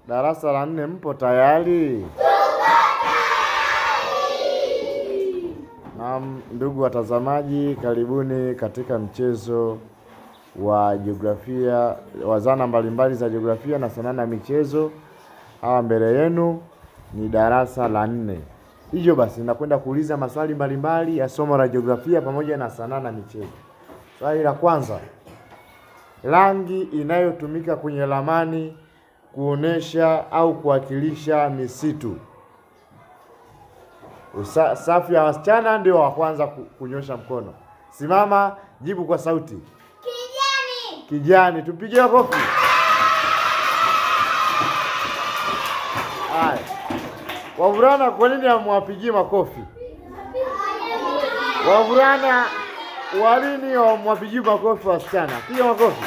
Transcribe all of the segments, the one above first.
Darasa la nne, mpo tayari? Naam, ndugu watazamaji, karibuni katika mchezo wa jiografia wa zana mbalimbali za jiografia na sanaa na michezo. Hawa mbele yenu ni darasa la nne. Hivyo basi nakwenda kuuliza maswali mbalimbali ya somo la jiografia pamoja na sanaa na michezo. Swali la kwanza, rangi inayotumika kwenye ramani kuonesha au kuwakilisha misitu. Safu ya wasichana ndio wa kwanza kunyosha mkono. Simama, jibu kwa sauti. Kijani. Kijani, tupigie makofi. Haya. Wavulana, kwa nini hamwapigii makofi? Wavulana, kwa nini hamwapigii makofi wasichana? Piga makofi.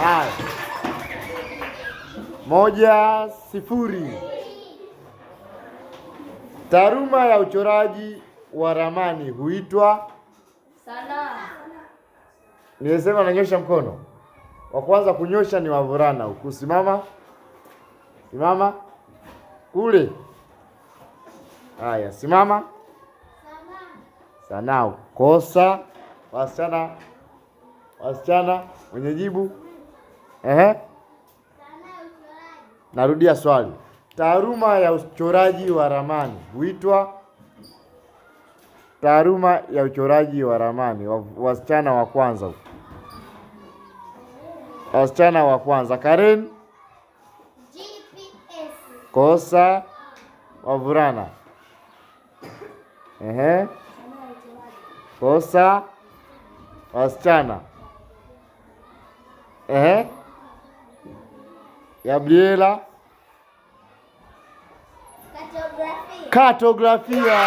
Haya. 1-0. Taaluma ya uchoraji wa ramani huitwa sanaa. Nilisema nanyosha mkono. Wa kwanza kunyosha ni wavulana huku. Simama. Simama. Kule. Haya, simama. Sanaa. Kosa. Wasichana. Wasichana wenye jibu. Ehe. Narudia swali. Taaluma ya uchoraji wa ramani huitwa? Taaluma ya uchoraji wa ramani. Wasichana wa kwanza huko. Wasichana wa kwanza. Karen? GPS. Kosa. Wavulana. Ehe. Kosa. Wasichana. Ehe. Gabriela. Kartografia. Kartografia.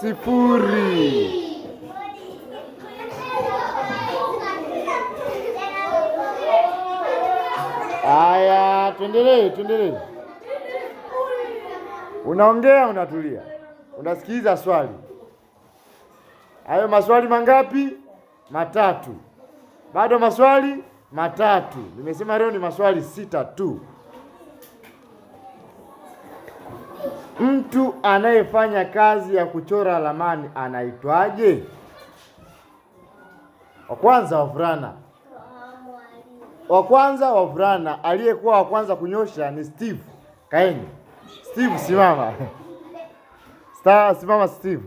2-0. Haya, tuendelee, tuendelee. Unaongea, unatulia, unasikiliza swali. Hayo maswali mangapi? 3. Bado maswali 3. Nimesema leo ni maswali 6 tu. Mtu anayefanya kazi ya kuchora ramani anaitwaje? Wa kwanza wavulana. Wa kwanza wavulana, aliyekuwa wa kwanza kunyosha ni Steve. Kaeni. Steve, simama. Star, simama Steve.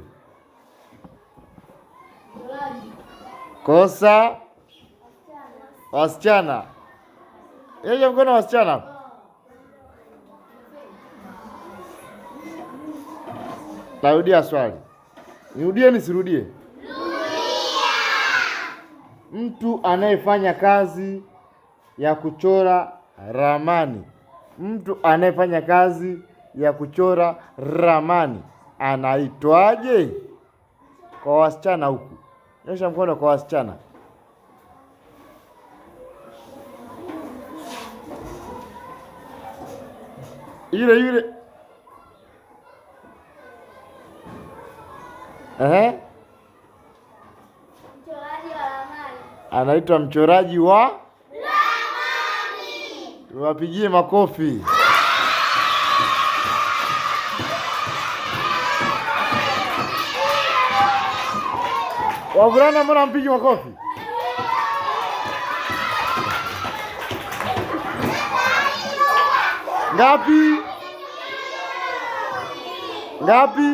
Kosa. Wasichana. Yeye mkono wasichana. Narudia swali. Nirudie nisirudie? Rudia. Mtu anayefanya kazi ya kuchora ramani. Mtu anayefanya kazi ya kuchora ramani anaitwaje? Kwa wasichana huku. Nyosha mkono kwa wasichana. Yule yule. Ehe. Mchoraji wa ramani. Anaitwa mchoraji wa ramani. Tuwapigie makofi. Wavulana, mbona mpigi makofi? Ngapi? Ngapi?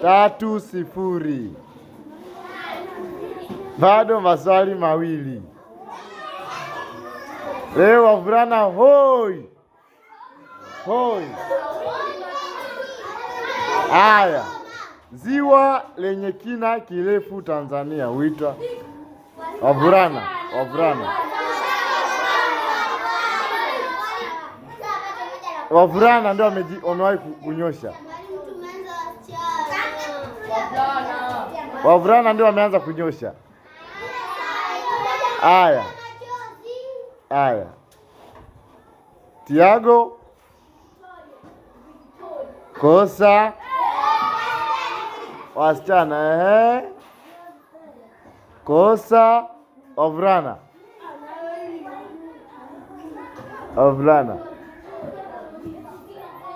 3-0. Bado maswali mawili. Leo wavulana hoi. Hoi. Haya. Ziwa lenye kina kirefu Tanzania huitwa? Wavulana, wavulana. Wavulana ndio wamewahi kunyosha. Wavulana ndio wameanza kunyosha. Haya. Haya. Tiago. Kosa. Wasichana, ehe. Kosa. Wavulana. Wavulana.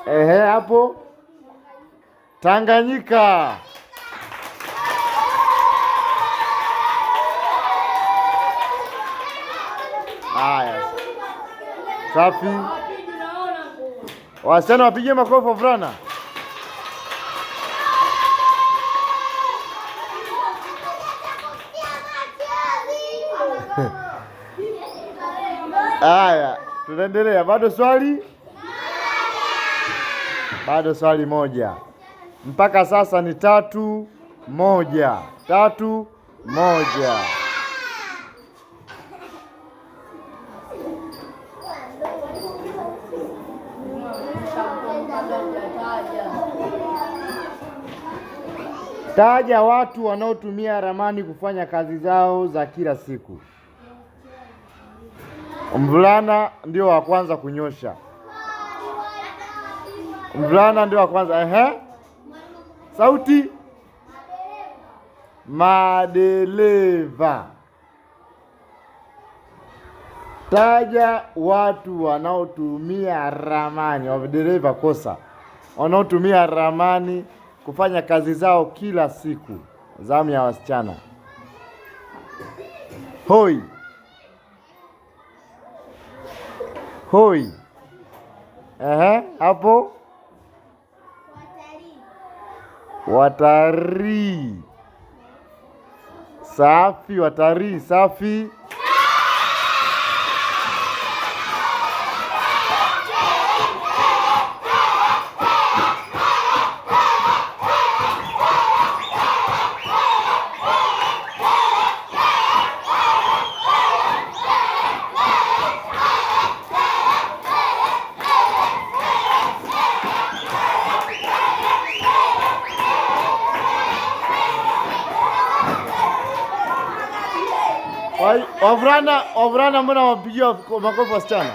Ehe, hapo Tanganyika. Haya, safi. Wasichana wapige makofi, wavulana. Haya, tunaendelea. Bado swali, bado swali moja. Mpaka sasa ni 3-1, 3-1. Taja watu wanaotumia ramani kufanya kazi zao za kila siku. Mvulana ndio wa kwanza kunyosha. Mvulana ndio wa kwanza. Ehe. Sauti. Madereva. Taja watu wanaotumia ramani. Madereva kosa. Wanaotumia ramani kufanya kazi zao kila siku. Zamu ya wasichana. Hoi. Hoi. Ehe, hapo watalii. Safi, watalii safi. Wavulana mbona wapigia makofi wasichana?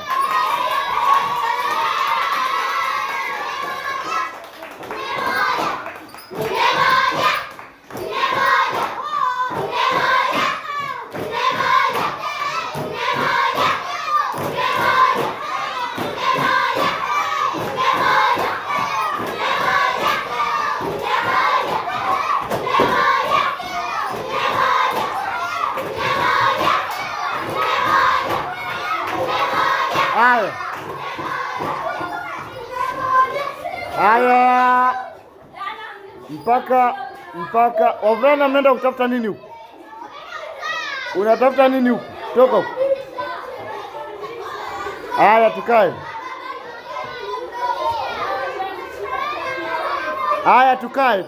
Haya. Haya. Mpaka wavulana mnaenda kutafuta nini huku? Unatafuta nini huku? Toka huku. Haya, tukae. Haya, tukae.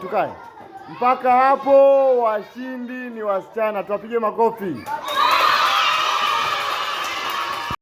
Mpaka hapo washindi ni wasichana. Tuwapige makofi.